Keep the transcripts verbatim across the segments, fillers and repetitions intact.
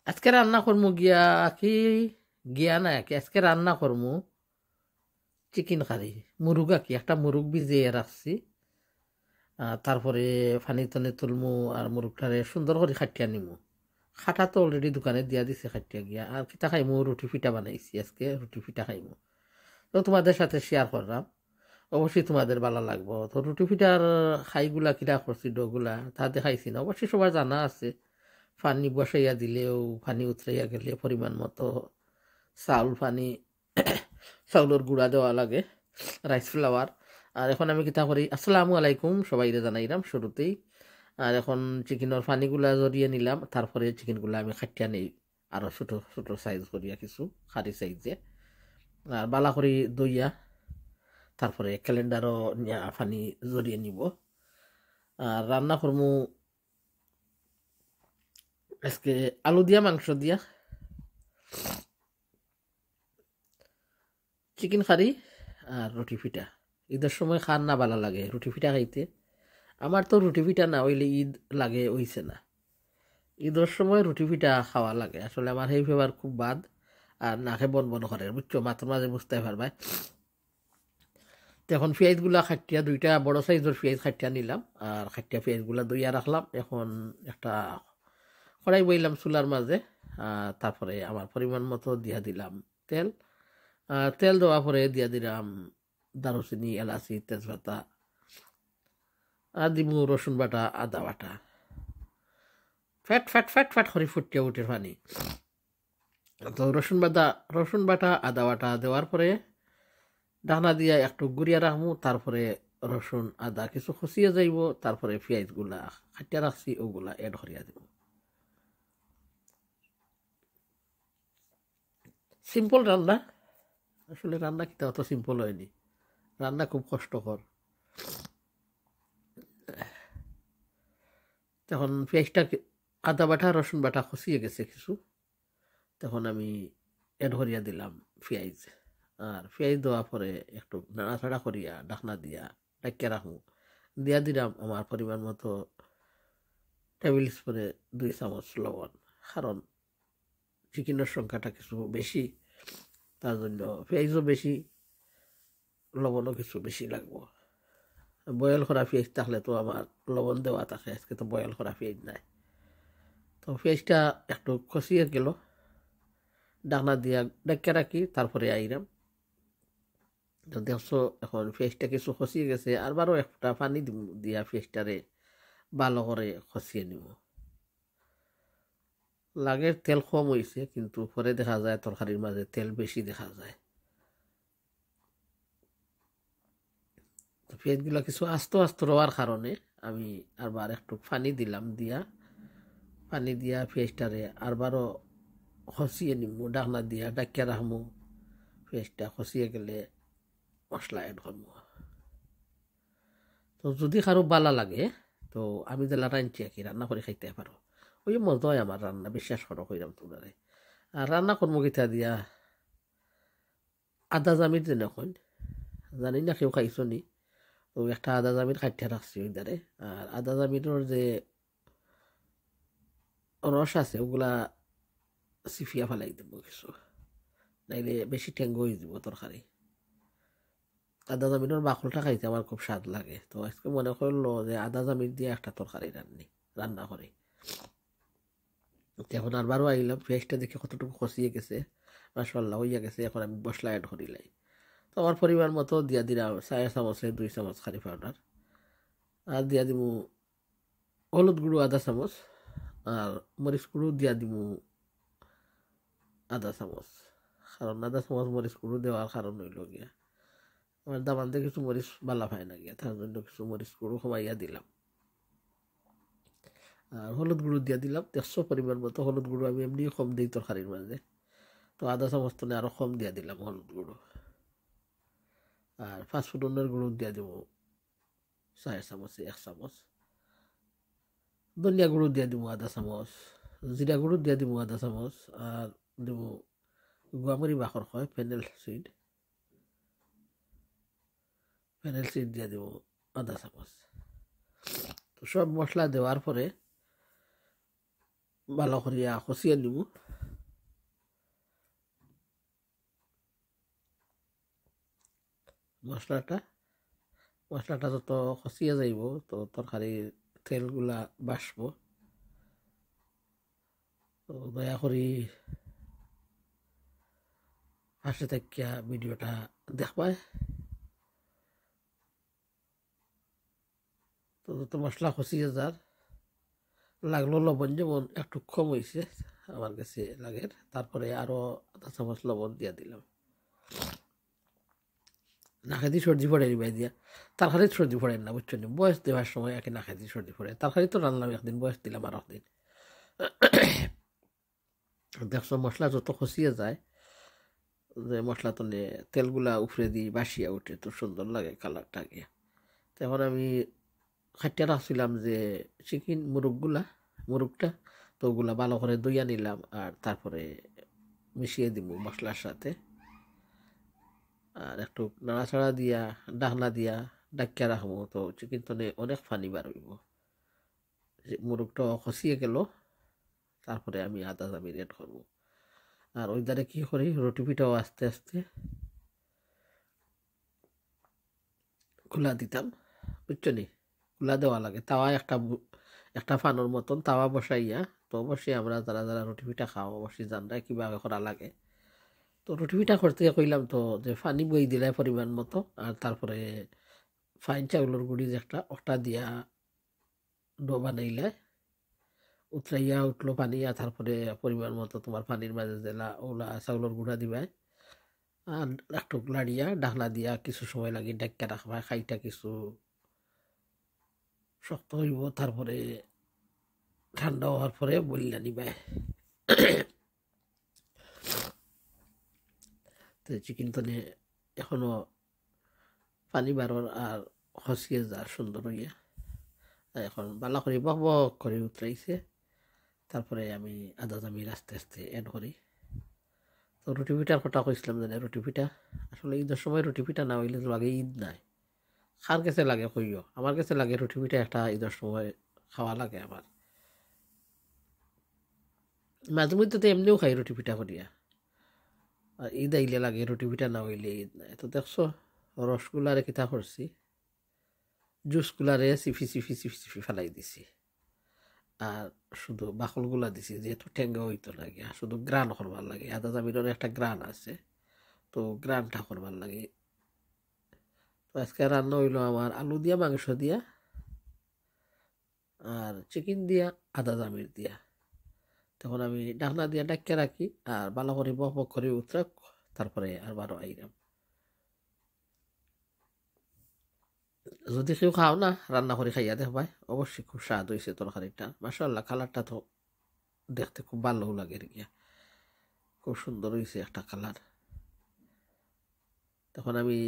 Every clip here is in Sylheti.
আজকে রান্না করমু গিয়া কি, গিয়া না কি, আজকে রান্না করমু চিকেন কারি, মুরুগ আর কি, একটা মুরুগ ভিজিয়ে রাখছি। আহ, তারপরে পানি টানি তুলমু আর মুরুগটারে সুন্দর করি কাটিয়া নিমু। কাটা তো already দোকানে দিয়া দিছে কাটিয়া গিয়া। আর কিতা খাইমু, রুটি পিঠা বানাইছি আজকে, রুটি পিঠা খাইমু। তো তোমাদের সাথে শেয়ার করলাম, অবশ্যই তোমাদের ভালা লাগবো। তো রুটি পিঠার খাইগুলা কিলা করছি, ডোগুলা তা দেখাইছি না, অবশ্যই সবার জানা আছে। পানি বসাইয়া দিলেও পানি উতরাইয়া গেলে পরিমাণ মতো চাউল পানি, চাউলর গুঁড়া দেওয়া লাগে, রাইস ফ্লাওয়ার। আর এখন আমি কিতা করি, আসসালামু আলাইকুম সবাইরে জানাইলাম শুরুতেই। আর এখন চিকেনর পানিগুলা ঝরিয়ে নিলাম, তারপরে চিকেনগুলা আমি কাটিয়া নেই আরো ছোট ছোট সাইজ করিয়া, কিছু কারি সাইজে। আর ভালা করি ধইয়া তারপরে ক্যালেন্ডারও নিয়া পানি ঝরিয়ে নিব। আর রান্না করমু আজকে আলু দিয়া, মাংস দিয়া, চিকেন কারি আর রুটি পিঠা। ঈদর সময় কার না ভালা লাগে রুটি পিঠা খাইতে? আমার তো রুটি পিঠা না অইলে ঈদ লাগে অইছে না। ঈদর সময় রুটি পিঠা খাওয়া লাগে। আসলে আমার সেই ফেভার খুব বাদ, আর নাকে বন বন করে, বুঝছো? মাথার মাঝে বুঝতে পারবায়। তো এখন পিঁয়াজগুলা কাটিয়া, দুইটা বড় সাইজর পিঁয়াজ কাটিয়া নিলাম, আর কাটিয়া পিঁয়াজগুলা ধইয়া রাখলাম। এখন একটা কড়াই বইলাম চুলার মাঝে, আর তারপরে আমার পরিমাণ মতো দিয়া দিলাম তেল। আর তেল দেওয়ার পরে দিয়া দিলাম দারুচিনি, এলাচি, তেজপাতা, আর দিমু রসুন বাটা, আদা বাটা। ফ্যাট ফ্যাট ফ্যাট ফ্যাট করি ফুটিয়া উঠের পানি। তো রসুন বাটা, রসুন বাটা, আদা বাটা দেওয়ার পরে ঢাকনা দিয়া একটু গুড়িয়া রাখমু, তারপরে রসুন আদা কিছু খসিয়া যাইব, তারপরে পিঁয়াজগুলা কাটিয়া রাখছি ওগুলা অ্যাড করিয়া দিব। সিম্পল রান্না, আসলে রান্না কিতা অত সিম্পল হয়নি, রান্না খুব কষ্টকর। তখন পিঁয়াজটা কি-, আদা বাটা, রসুন বাটা খসিয়ে গেছে কিছু, তখন আমি অ্যাড করিয়া দিলাম পিঁয়াজ। আর পিঁয়াজ দেওয়ার পরে একটু নাড়াচাড়া করিয়া ঢাকনা দিয়া ঢাকিয়া রাখমু। দিয়া দিলাম আমার পরিমাণ মতো টেবিল স্পুনে দুই চামচ লবণ, কারণ চিকেনের সংখ্যাটা কিছু বেশি, তার জন্য পিঁয়াজও বেশি, লবণও কিছু বেশি লাগবো। বয়েল করা পিঁয়াজ থাকলে তো আমার লবণ দেওয়া থাকে, আজকে তো বয়েল করা পিঁয়াজ নাই। তো পিঁয়াজটা একটু খসিয়ে গেল, ঢাকনা দিয়া ঢেকে রাখি, তারপরে আইরাম। তো দেখছো, এখন পিঁয়াজটা কিছু খসিয়ে গেছে, আরবারও একটা পানি দিমু, দিয়া পিঁয়াজটারে ভালো করে খসিয়ে নিব। লাগের তেল কম হইছে, কিন্তু পরে দেখা যায় তরকারির মাঝে তেল বেশি দেখা যায়। তো পিঁয়াজগুলা কিছু আস্ত আস্ত রওয়ার কারণে আমি আরবার একটু পানি দিলাম, দিয়া, পানি দিয়া পিঁয়াজটারে আরবারও খসিয়ে নিমু, ঢাকনা দিয়া ঢাকিয়া রাখমু। পিঁয়াজটা খসিয়ে গেলে মশলা অ্যাড করমু। তো যদি কারো ভালা লাগে, তো আমি যেলা রাঁধছি আর কি, রান্না করি খাইতে পারো। ওই মজা হয় আমার রান্না, বিশ্বাস করো, কইরাম তোমরারে। আর রান্না করমু কিতা দিয়া, আদা জামির যেন কইন, জানি না কেউ খাইছো নি। তো একটা আদা জামির কাটিয়া রাখছি ওই ধারে। আর আদা জামিরর যে রস আছে, ওগুলা চিপিয়া ফালাই দিব কিছু, নাইলে বেশি টেঙ্গো হয়ে দিব তরকারি। আদা জামিরর বাকলটা খাইতে আমার খুব স্বাদ লাগে, তো আজকে মনে করলো যে আদা জামির দিয়ে একটা তরকারি রান্নি, রান্না করি। তো এখন আরবারও আইলাম, পিঁয়াজটা দেখে কতটুকু খসিয়ে গেছে, মাশাআল্লাহ হইয়া গেছে। এখন আমি মশলা অ্যাড করিলাই। তো আমার পরিমাণ মতো দিয়া দিলাম চার চামচে দুই চামচ কারি পাউডার, আর দিয়া দিমু হলুদ গুঁড়ো আধা চামচ, আর মরিচ গুঁড়ো দিয়া দিমু আধা চামচ। কারণ আধা চামচ মরিচ গুঁড়ো দেওয়ার কারণ হইল গিয়া, আমার দামান্দে কিছু মরিচ ভালা পায় না গিয়া, তার জন্য কিছু মরিচ গুঁড়ো কমাইয়া দিলাম। আর হলুদ গুঁড়ো দিয়া দিলাম, দেখছো পরিমাণ মতো। হলুদ গুঁড়ো আমি এমনি কম দিই তরকারির মাঝে, তো আধা চামচ তো আরো কম দিয়া দিলাম হলুদ গুঁড়ো। আর পাঁচ ফোড়নের গুঁড়ো দিয়া দিব চার চামচে এক চামচ, ধনিয়া গুঁড়ো দিয়া দিব আধা চামচ, জিরা গুঁড়ো দিয়া দিব আধা চামচ, আর দিব গুয়ামরি বাখর কয়, ফেনেল সিড, ফেনেল সিড দিয়া দিব আধা চামচ। তো সব মশলা দেওয়ার পরে ভালো করিয়া কষিয়া নিব মশলাটা। মশলাটা যত কষিয়া যাইব, তো তরকারির তেলগুলা বাসবো। তো দয়া করি পাশে থাকিয়া ভিডিওটা দেখবায়। তো যত মশলা কষিয়া যার, লাগলো লবণ, যেমন একটু কম হইছে আমার কাছে লাগের, তারপরে আরো আধা চামচ লবণ দিয়া দিলাম। নাকেদি সর্দি পড়ে রে ভাই দিয়া, তরকারিত সর্দি পড়ে না, বুঝছো নি? বয়স দেওয়ার সময় আর কি নাকেদি সর্দি পড়ে। তরকারি তো রানলাম একদিন, বয়স দিলাম আর একদিন। দেখছো, মশলা যত কষিয়ে যায়, যে মশলা তনে তেলগুলা উপরে দি বাসিয়া উঠে, তো সুন্দর লাগে কালারটা গিয়া। তো এখন আমি কাটিয়া রাখছিলাম যে চিকেন মুরুগগুলা, মুরুগটা, তো ওগুলা ভালো করে ধুইয়া নিলাম, আর তারপরে মিশিয়ে দিব মশলার সাথে। আর একটু নাড়াচাড়া দিয়া, ঢাকনা দিয়া ঢাকিয়া রাখবো। তো চিকেন তনে অনেক পানি বার হইব। যে মুরুগটা কষিয়ে গেল, তারপরে আমি আদা জামির অ্যাড করব। আর ওই ধারে কি করি, রুটি পিঠাও আস্তে আস্তে খোলা দিতাম, বুঝছো নি? খোলা দেওয়া লাগে। তাওয়া একটা বু-, একটা ফানোর মতন তাওয়া বসাইয়া, তো অবশ্যই আমরা যারা যারা রুটি পিঠা খাও, অবশ্যই জানরায় কিভাবে করা লাগে। তো রুটি পিঠা করতে কইলাম তো যে পানি বই দিলাই পরিমাণ মতো, আর তারপরে ফাইন চাউলর গুঁড়ি যে একটা, ওটা দিয়া ডো বানাইলে উতরাইয়া উঠলো পানি, আর তারপরে পরিমাণ মতো তোমার পানির মাঝে যেলা ওলা চাউলর গুঁড়া দিবায়, আর একটু লাড়িয়া ঢাকনা দিয়া কিছু সময় লাগি ঢাকিয়া রাখবায়। খাইটা কিছু শক্ত হইব, তারপরে ঠান্ডা হওয়ার পরে বললা নিবায়। তো চিকেন তনে এখনো পানি বারর আর খসিয়ে যার সুন্দর হইয়া। এখন বালা করি বক বক করি উতরাইছে। তারপরে আমি আদা জামির আস্তে আস্তে অ্যাড করি। তো রুটি পিঠার কথা কইছিলাম জানে, রুটি পিঠা আসলে ঈদর সময় রুটি পিঠা না হইলে তো লাগে ঈদ নাই। কার কাছে লাগে কইও, আমার কাছে লাগে রুটি পিঠা একটা ঈদর সময় খাওয়া লাগে আমার। মাঝে মধ্যে তো এমনিও খাই রুটি পিঠা করিয়া, আর ঈদ আইলে লাগে, রুটি পিঠা না হইলে ঈদ নাই। তো দেখছো, রসগুলারে কিতা করছি, জুসগুলারে চিফি চিফি চিফি চিফি ফালাই দিছি, আর শুধু বাকলগুলা দিছি, যেহেতু টেঙ্গা হইতো না গিয়া, শুধু গ্রান করবার লাগে। আদা জামিরর একটা গ্রান আছে, তো গ্রানটা করবার লাগে। তো আজকে রান্না হইলো আমার আলু দিয়া, মাংস দিয়া, আর চিকেন দিয়া, আদা জামির দিয়া। তখন আমি ঢাকনা দিয়া ঢাকিয়া রাখি, আর ভালো করি বক বক করি উতরাক, তারপরে আরবারও আইরাম। যদি কেউ খাও না, রান্না করি খাইয়া দেখবায়, অবশ্যই খুব স্বাদ হইছে তরকারিটা। মাশাআল্লাহ, কালারটা তো দেখতে খুব ভালো লাগে আর কি, খুব সুন্দর হইছে একটা কালার। তখন আমি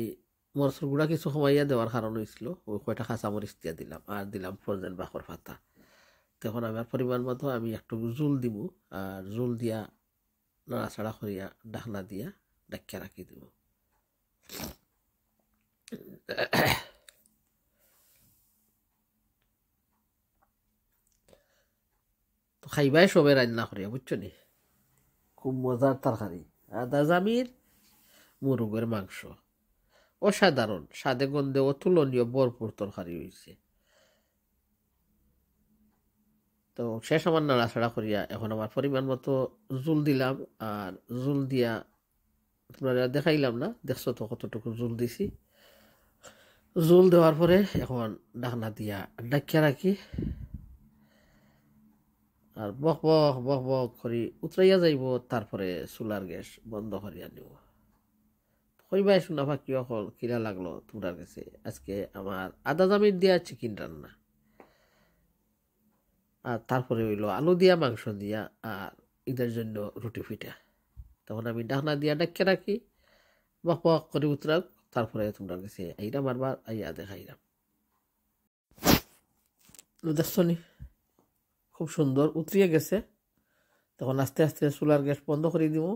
মরিচর গুঁড়া কিছু কমাইয়া দেওয়ার কারণ হইছিল, ওই কয়টা কাঁচা মরিচ দিয়া দিলাম, আর দিলাম ফ্রোজেন বাকর পাতা। তখন আমার পরিমাণ মতো আমি একটু জুল দিব, আর জুল দিয়া নাড়াচাড়া করিয়া ঢাকনা দিয়া ঢাকিয়া রাখি দিব। তো খাইবায় সবে রান্না করিয়া, বুঝছো নি? খুব মজার তরকারি, আদা জামির মুরুগের মাংস, অসাধারণ, স্বাদে গন্ধে অতুলনীয়, ভরপুর তরকারি হইছে। তো শেষ আমার নাড়াচাড়া করিয়া এখন আমার পরিমাণ মতো জুল দিলাম, আর জুল দিয়া তোমরা দেখাইলাম না, দেখছো তো কতটুকু জুল দিছি। জুল দেওয়ার পরে এখন ঢাকনা দিয়া ঢাকিয়া রাখি, আর বক বক বক বক করি উতরাইয়া যাইব, তারপরে চুলার গ্যাস বন্ধ করিয়া নিব। কইবায় শোনা পাখি অকল, কিলা লাগলো তোমরার কাছে আজকে আমার আদা জামির দিয়া চিকেন রান্না, আর তারপরে হইলো আলু দিয়া, মাংস দিয়া, আর ঈদের জন্য রুটি পিঠা। তখন আমি ঢাকনা দিয়া ঢাকিয়া রাখি, বক বক করি উতরাক, তারপরে তোমরার কাছে আইরাম আরবার, আইয়া দেখাইরাম। তো দেখছো নি, খুব সুন্দর উতরিয়া গেছে। তখন আস্তে আস্তে চুলার গ্যাস বন্ধ করি দিব।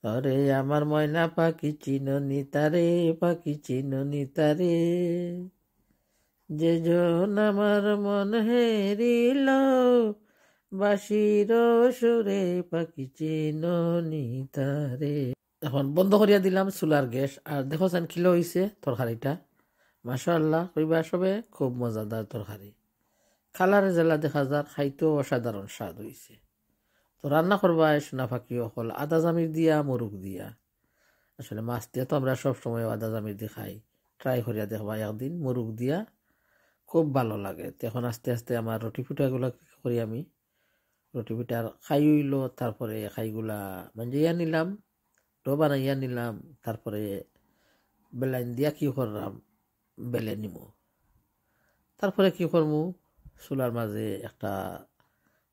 আরে আমার ময়না পাখি চিননি তারে, পাখি চিননি তারে, যে জন আমার মন হেরিল, বাঁশির সুরে পাখি চিননি তারে। এখন বন্ধ করিয়া দিলাম চুলার গ্যাস। আর দেখো চাইন কিলা অইছে তরকারিটা। মাশাআল্লাহ, কইবা সবে খুব মজাদার তরকারি। কালারে যেলা দেখা যার, খাইতেও অসাধারণ স্বাদ অইছে। তো রান্না করবায় সোনা পাখি অকল আদা জামির দিয়া, মুরুগ দিয়া। আসলে মাছ দিয়া তো আমরা সব সময় আদা জামির দি খাই। ট্রাই করিয়া দেখবা একদিন মুরুগ দিয়া, খুব ভালো লাগে। তো এখন আস্তে আস্তে আমার রুটি পিঠাগুলা করি আমি। রুটি পিঠার খাই অইলো, তারপরে খাইগুলা মাঞ্জাইয়া নিলাম, ডো বানাইয়া নিলাম, তারপরে বেলাইন দিয়া কি করলাম, বেলে নিমু। তারপরে কি করমু, চুলার মাঝে একটা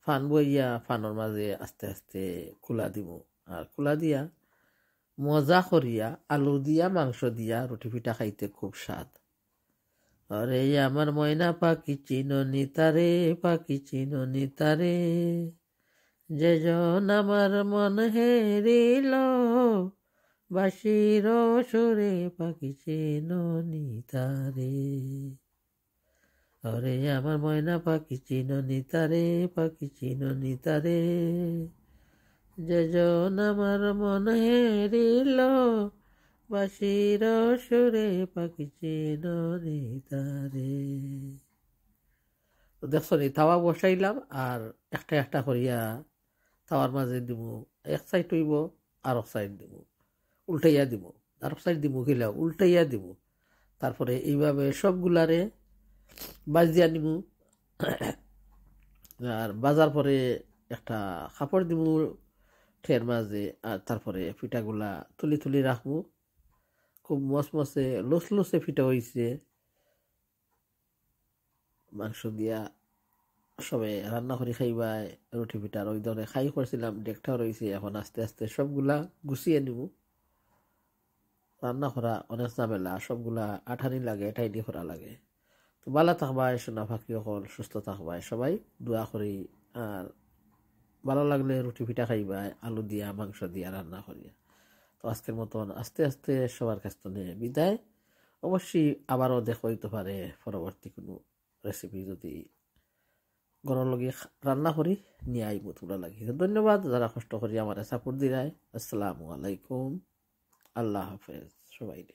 ফান বইয়া ফানর মাঝে আস্তে আস্তে কুলা দিমু। আর কুলা দিয়া মজা করিয়া আলু দিয়া মাংস দিয়া রুটি পিঠা খাইতে খুব স্বাদ। আরে আমার ময়না পাখি চিননি তারে, পাখি চিননি তারে, যে জন আমার মন হেরিল, বাঁশির সুরে পাখি চিননি তারে। আরে আমার ময়না পাখি চিননি তারে, পাখি চিননি তারে, যে জন আমার মন হেরিল, বাঁশির সুরে পাখি চিননি তারে। তো দেখছো নি, তাওয়া বসাইলাম আর একটা একটা করিয়া তাওয়ার মাঝে দিমু, এক সাইড অইবো আর এক সাইড দিমু, উল্টাইয়া দিমু, আর এক সাইড দিমু কিলা উল্টাইয়া দিমু। তারপরে এইভাবে সবগুলারে বাজিয়া নিমু। আর বাজার পরে একটা কাপড় দিমু ঠের মাঝে, আর তারপরে পিঠাগুলা তুলি তুলি রাখমু। খুব মসমসে লুসলুসে পিঠা অইছে। মাংস দিয়া সবে রান্না করি খাইবায়, রুটি পিঠার ওই ধরনের খাই করছিলাম, ডেকটা রইছে। এখন আস্তে আস্তে সবগুলা গুছিয়ে নিমু। রান্না করা অনেক ঝামেলা, সবগুলা আঠানি লাগে, টাইনি করা লাগে। তো ভালা থাকবায় সোনা পাখি অকল, সুস্থ থাকবায় সবাই, দোয়া করি। আর ভালা লাগলে রুটি পিঠা খাইবায়, আলু দিয়া, মাংস দিয়া রান্না করিয়া। তো আজকের মতন আস্তে আস্তে সবার কাছ থেকে বিদায়। অবশ্যই আবারও দেখা অইতো পারে পরবর্তী কোনো রেসিপি যদি ঘরর লগে রান্না করি নিয়া আইমু তোমরার লাগি। তো ধন্যবাদ যারা কষ্ট করি আমারে সাপোর্ট দিরায়। আসসালামু আলাইকুম, আল্লাহ হাফেজ সবাইরে।